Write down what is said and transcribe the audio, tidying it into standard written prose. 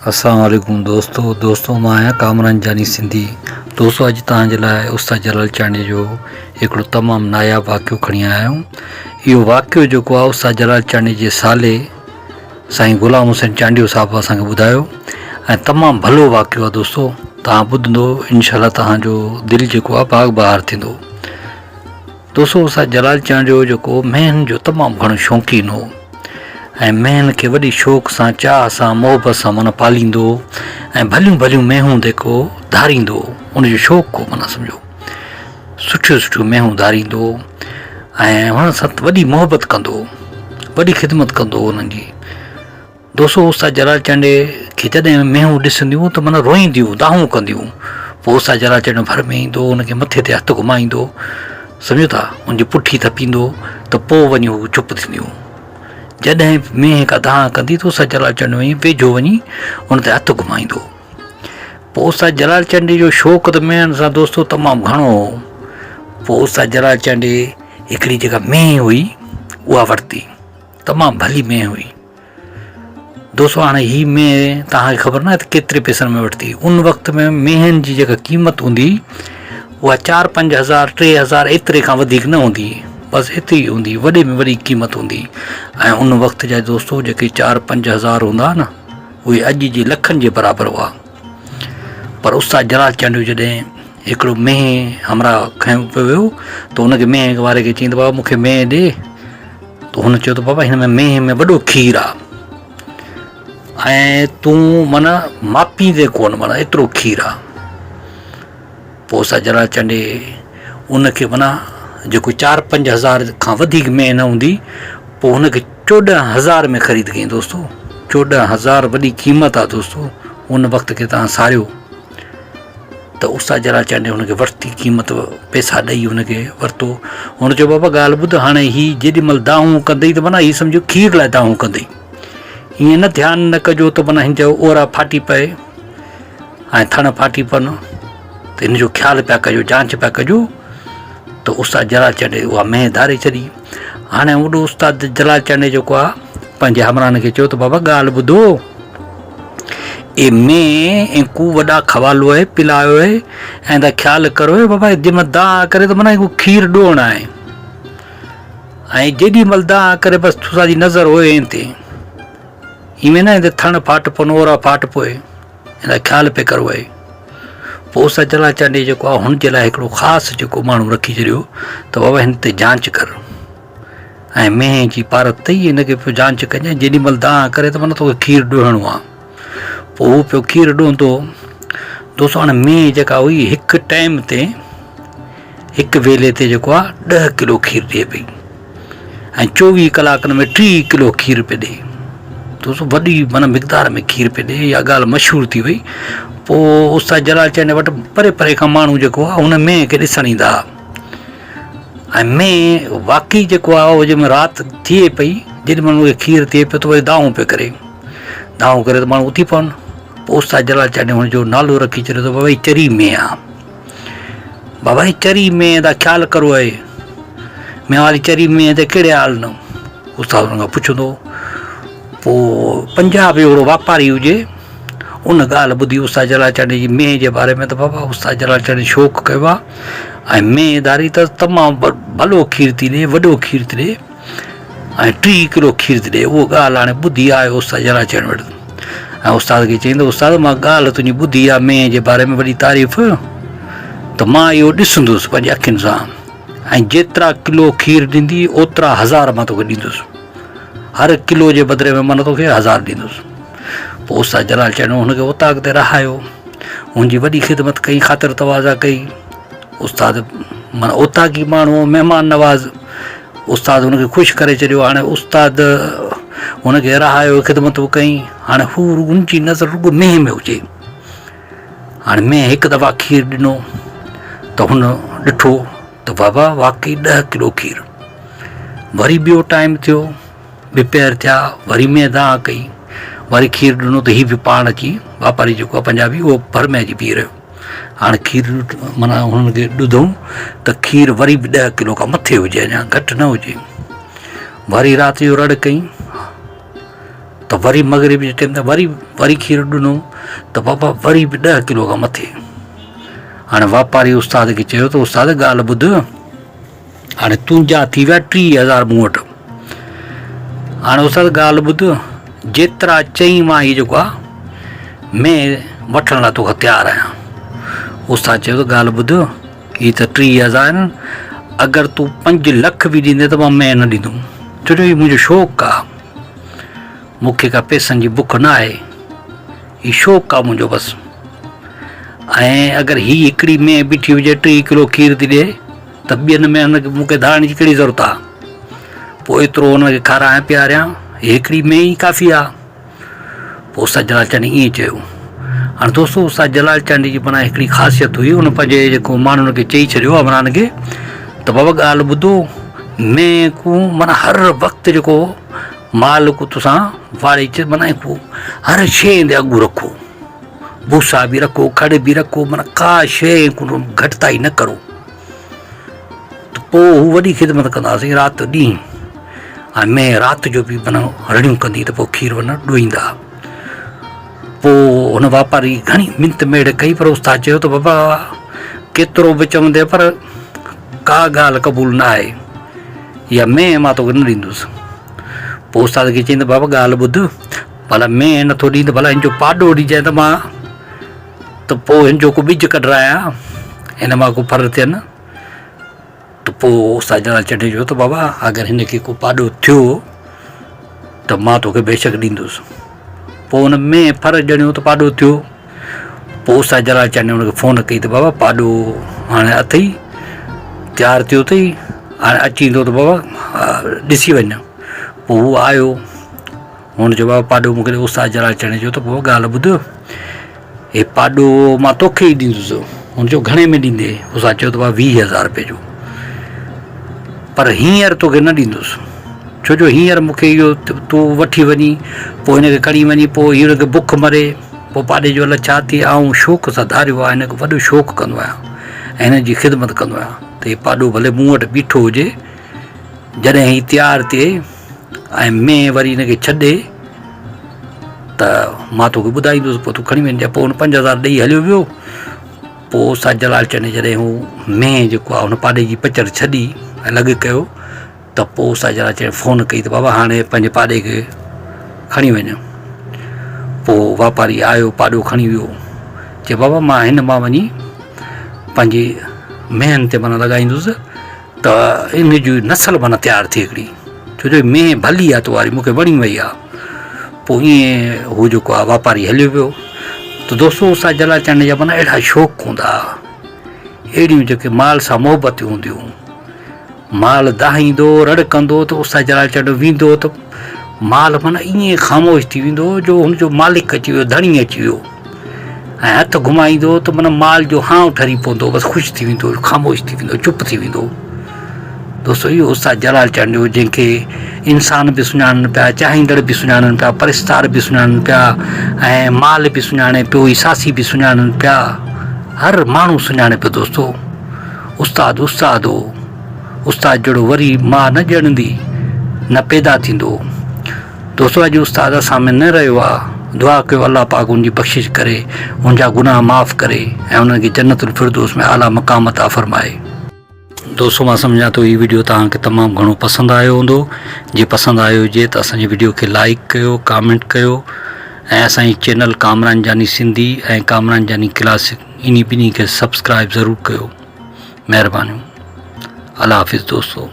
السلام عليڪم دوستو دوستو مان آهيان ڪامران جاني سنڌي دوستو اڄ توهان جي لاء استاد جلال چانڊيي جو هڪڙو تمام ناياب واقعو کڻي آيا آهيون اهو واقعو جيڪو آهي استاد جلال چانڊيي جي سالي سائين غلام حسين چانڊيو صاحب اسان کي ٻڌايو ۽ تمام ڀلو واقعو آهي دوستو توهان ٻڌندو انشاء الله توهان جو دل جيڪو آهي باغ بهار ٿيندو دوستو استاد جلال چانڊيو جيڪو مينهن جو تمام گهڻو شوقين هو ۽ مينهن کي وڏي شوق سان چاهه سان محبت سان معنيٰ پاليندو هو ۽ ڀليون ڀليون مينهون جيڪو ڌاريندو هو ان جو شوق هو معنيٰ سمجهو سٺيون سٺيون مينهون ڌاريندو هو ۽ هن سان وڏي محبت ڪندو هو وڏي خدمت ڪندو هو انهن جي دوستو استاد جلال چانڊيي کي جڏهن مينهون ڏسنديون ته معنيٰ روئينديون دانهون ڪنديون پوء استاد جلال چانڊيو ڀر ۾ ايندو ان کي مٿي تي هٿ گهمائيندو سمجهو ٿا ان جي پٺي ٿپيندو ته پوء وڃي هو چپ ٿينديون جڏهن به مينهن ڪا دانهن ڪندي ته استاد جلال چانڊيو وڃي ويجهو وڃي ان تي هٿ گهمائيندو پوء استاد جلال چانڊيي جو شوق ته مينهن سان دوستو تمام گهڻو هو پوء استاد جلال چانڊيي هڪڙي جيڪا مينهن هئي اها ورتي تمام ڀلي مينهن هئي. دوستو هاڻي هي مينهن توهان کي خبر ناهي ته ڪيتري پئسن ۾ ورتي ان وقت ۾ مينهن جي جيڪا قيمت هوندي اها چار پنج هزار ٽي هزار ايتري کان وڌيڪ نه هوندي بس ايتري هوندي وڏي ۾ وڏي قيمت هوندي ۽ ان وقت جا دوستو جيڪي چار پنج هزار هوندا نه اهي اڄ جي لکن جي برابر هئا پر استاد جلال چانڊيو جڏهن هڪڙو مينهن همراهه کنيو پيو ويو ته ان کي مينهن واري کي چيائين ته بابا مون کي مينهن ڏي ته هن چيو ته بابا هن ۾ مينهن ۾ وڏو کير آ ۽ تون معنيٰ ماپيندين ڪونه معنيٰ ايترو کير آ پوء اسان جلال چنڊي ان کي معنيٰ جيڪو چار پنج هزار کان وڌيڪ مينهن نه هوندي پوء هن کي چوڏهن هزار ۾ خريد ڪيائين دوستو چوڏهن هزار وڏي قيمت آ دوستو ان وقت کي تان ساريو ته استاد جلال چانڊيي هن کي ورتي قيمت پئسا ڏئي هن کي ورتو. هن چيو بابا ڳالهه ٻڌ هاڻي هي جيڏي مهل دانهون ڪندئي ته معنيٰ هي سمجهه کير لاء دانهون ڪندئي. ائين نه ڌيان نه ڪجو ته معنيٰ هن جا اورا ڦاٽي پئي ۽ ٿڻ ڦاٽي پون ته هن جو خيال پيا ڪجو جانچ پيا ڪجو ته استاد جلال چانڊيي اها مينهن ڌاري ڇڏي. هاڻي وڏو استاد جلال چانڊيي جيڪو آهي پنهنجي همراهن کي چيو ته بابا ڳالهه ٻڌو. اي مين ۽ کو وڏا کوالو اي پلايو اي ۽ دا خيال ڪرو اي بابا جي مهل دانهن ڪري ته معنيٰ هڪ کير ڏوهڻ آهي ۽ جيڏي مهل دانهن ڪري بس تسان جي نظر هوئي هن تي ايوين نه هن تي ٿڻ ڦاٽ پون اورا ڦاٽ پوئي هن دا خيال پي ڪرو اي پوء سا جلا چانڊي جيڪو آهي هن جي لاء هڪڙو خاص جيڪو ماڻهو رکي ڇڏيو ته بابا هن تي جانچ ڪر ۽ مينهن جي پارت اٿئي، هن کي پيو جانچ ڪجانء، جيڏي مهل دانهن ڪري ته معنيٰ توکي کير ڏوهڻو آ. پوء هو پيو کير ڏوهندو هو. دوستو هاڻي مينهن جيڪا هئي هڪ ٽائيم تي هڪ ويلي تي جيڪو آ ڏهه ڪلو کير ڏئي پئي ۽ چوويهه ڪلاڪن ۾ ٽيهه ڪلو کير پئي ڏئي. دوستو وڏي معنيٰ مقدار ۾ کير پئي ڏئي. اها ڳالهه مشهور ٿي وئي. پوء استاد جلال چانڊيي وٽ پري پري کان ماڻهو جيڪو آ هن مينهن کي ڏسڻ ايندا ها. ۽ مينهن واقعي جيڪو آهي اهو جنهن مهل رات ٿئي پئي جيڏي مهل ان کي کير ٿئي پيو ته وري دانهون پيو ڪري دانهون ڪري ته ماڻهو اٿي پون پوء استاد جلال چانڊيو هن جو نالو رکي ڇڏيو ته بابا هي چري مينهن آ بابا هي چري مينهن دا خيال ڪرو اهي مينهن واري چري مينهن تي ڪهڙي حال نه استاد هن کان پڇندو پوء پنجاب جو هڪڙو واپاري هجي ان ڳالهه ٻڌي استاد جلال چانڊيي جي مينهن جي باري ۾ ته بابا استاد جلال چانڊيي شوق ڪيو آ ۽ مينهن ڌاري ته تمام ڀلو کير ٿي ڏي وڏو کير ٿي ڏي ۽ ٽيهه ڪلو کير ٿي ڏي اهو ڳالهه هاڻي ٻڌي آيو استاد جلال چانڊيي وٽ ۽ استاد کي چيائين ته استاد مان ڳالهه تنهنجي ٻڌي آ مينهن جي باري ۾ وڏي تعريف ته مان اهو ڏسندس پنهنجي اکين سان ۽ جيترا ڪلو کير ڏيندي اوترا هزار مان توکي ڏيندس هر ڪلو جي بدلي ۾ مان توکي هزار ڏيندس. پوء استاد جلال چانڊيو هن کي اوطاق تي رهايو. هن جي وڏي خدمت ڪئي، خاطر تواضع ڪئي. استاد معنيٰ اوطاقي ماڻهو هو، مهمان نواز. استاد هن کي خوش ڪري ڇڏيو. هاڻي استاد هن کي رهايو، خدمتون ڪئي. هاڻي هو هن جي نظر رڳو مينهن ۾ هجي. هاڻي مينهن هڪ دفعا کير ڏنو ته هن ڏٺو ته بابا واقعي ڏهه ڪلو کير. وري ٻيو ٽائيم ٿيو، ٻپهر ٿيا، وري مينهن دانهن ڪئي، وري کير ڏنو ته هي به پاڻ اچي واپاري جيڪو آهي پنجابي اهو ڀر ۾ اچي بيهي رهيو. هاڻ کير معنيٰ هنن کي ڏڌئون ته کير وري به ڏهه ڪلو کان مٿي هجي اڃا گهٽ نه هجي. وري رات جو رڙ ڪئي. ته وري مغرب جي ٽيم تي وري وري کير ڏنو ته بابا وري به ڏهه ڪلو کان مٿي. هاڻي واپاري استاد کي چيو ته استاد ڳالهه ٻڌ هاڻي تنهنجا ٿي ويا 30,000 مون وٽ. هاڻي استاد ڳالهه ٻڌ جيترا چئين مان هي جيڪو آ مين وٺڻ لاء توکان تيار آهيان. استاد چيو ته ڳالهه ٻڌ هي ته 30,000 آهن اگر تون 5 لک به ڏيندين ته مان مين نه ڏيندم ڇو جو هي منهنجو شوق آ. مون کي ڪا پئسن جي بک نه آهي، هي شوق آ منهنجو بس. ۽ اگر هي هڪڙي مينهن بيٺي هجي 30 ڪلو کير ٿي ڏئي ته ٻين مينهن کي مون کي ڌارڻ جي ڪهڙي ضرورت آ؟ پوء ايترو هن کي کارايان پياريان، هي هڪڙي مينهن ئي ڪافي آ. پوء استاد جلال چانڊيي ائين چيو. هاڻي دوستو استاد جلال چانڊيي جي معنيٰ هڪڙي خاصيت هئي، هن پنهنجي جيڪو ماڻهن کي چئي ڇڏيو عمران کي ته بابا ڳالهه ٻڌو مينهن ڪو معنيٰ هر وقت جيڪو مال ڪو تسان واڙي چ معنيٰ ڪو هر شيء تي اڳو رکو، بوسا به رکو، کڙ به رکو، معنيٰ ڪا شيء ڪو گهٽتائي نه ڪرو. ته پوء هو وڏي خدمت ڪنداسين رات ڏينهن ۽ مينهن رات جو به معنيٰ رڙيون ڪندي ته پوء کير ونه ڏوئيندا. پوء هن واپاري گهڻي منت ميڙ ڪئي پر استاد چيو ته بابا ڪيترو به چوندين پر ڪا ڳالهه قبول نه آهي، اها مينهن مان توکي نه ڏيندس. پوء استاد کي چيائين ته بابا ڳالهه ٻڌ، ڀلا مينهن نٿو ڏين ته ڀلا هن جو پاڏو ڏجانء ته مان ته پوء هن جو ڪو ٻج ڪڍرايان، هن مان ڪو ڦر ٿين. ته پوء استاد جلال چنڊي چيو ته بابا اگر هن کي ڪو پاڏو ٿيو ته مان توکي بيشڪ ڏيندس. پوء ان ۾ ڦر ڄڻيو ته پاڏو ٿيو. پوء استاد جلال چانڊيي ان کي فون ڪئي ته بابا پاڏو هاڻي اٿئي تيار ٿيو اٿئي هاڻي اچين ٿو ته بابا ڏسي وڃ. پوء هو آيو هن چيو بابا پاڏو مون کي ڏي. استاد جلال چانڊيي چيو ته بابا ڳالهه ٻڌ هي پاڏو مان توکي ئي ڏيندس. هن چيو گهڻي ۾ ڏيندين؟ استاد چيو ته بابا 20,000 روپئي جو، پر هينئر توکي نه ڏيندس، ڇو جو هينئر مون کي اهو تون وٺي وڃين، پوء هن کي کڻي وڃين، پوء هن کي بک مري، پوء پاڏي جو الئه ڇا ٿئي. آئون شوق سان ڌاريو آهيان، هن کي وڏو شوق ڪندو آهيان ۽ هن جي خدمت ڪندو آهيان ته هي پاڏو ڀلي مون وٽ بيٺو هجي، جڏهن هي تيار ٿئي ۽ مينهن وري هن کي ڇڏي ته مان توکي ٻڌائيندس، پوء تون کڻي وڃجانء. پوء هن 5,000 ڏيئي هليو ويو. پوء استاد جلال چني جڏهن هو مينهن جيڪو آهي هن پاڏي جي پچر ڇڏي ۽ لڳ ڪيو ته پوء استاد جلال چني فون ڪئي ته بابا هاڻي پنهنجي پاڏي کي کڻي وڃ. پوء واپاري آيو پاڏو کڻي ويو. چي بابا مان هن مان وڃي پنهنجي مينهن تي معنيٰ لڳائيندس ته ان جي نسل معنيٰ تيار ٿئي هڪڙي، ڇو جو مينهن ڀلي آهي تو واري مون کي وڻي وئي آهي. پوء ائين هو جيڪو آهي واپاري هليو ويو. ته دوستو استاد جلال چانڊيي جا معنيٰ اهڙا شوق هوندا ها، اهڙيون جيڪي مال سان محبتون هونديون. مال دانهيندو رڙ ڪندو ته استاد جلال چانڊيو ويندو ته مال معنيٰ ائين خاموش ٿي ويندو جو هن جو مالڪ اچي ويو، ڌڻي اچي ويو. ۽ هٿ گهمائيندو ته معنيٰ مال جو هانء ٺري پوندو، بس خوش ٿي ويندو، خاموش ٿي ويندو، چپ ٿي ويندو. دوستو اهو استاد جلال چانڊيو جنهن کي انسان به سڃاڻن پيا، چاهيندڙ به سڃاڻن پيا، پرستار به سڃاڻن پيا ۽ مال به سڃاڻي پيو، احساسي به سڃاڻن پيا، هر ماڻهو سڃاڻي پيو. دوستو استاد استاد هو، استاد جهڙو وري ماء نه ڄڻندي نه پيدا ٿيندو. دوستو اڄ استاد اسان ۾ نه رهيو آ، دعا ڪيو الله پاڪ ان جي بخشش ڪري، ان جا گناهه معاف ڪري ۽ انهن کي جنت الفردوس ۾ اعليٰ مقام عطا فرمائي. دوستو مان سمجهان ٿو هي وڊيو توهان کي تمام گهڻو پسند آيو هوندو، جي پسند آيو هجي ته اسان جي وڊيو کي لائيڪ ڪيو، ڪامينٽ ڪيو ۽ اسان جي چينل ڪامران جاني سنڌي ۽ ڪامران جاني ڪلاسڪ انهي ٻنهي کي سبسڪرائيب ضرور ڪيو. مهربانيون. الله حافظ دوستو.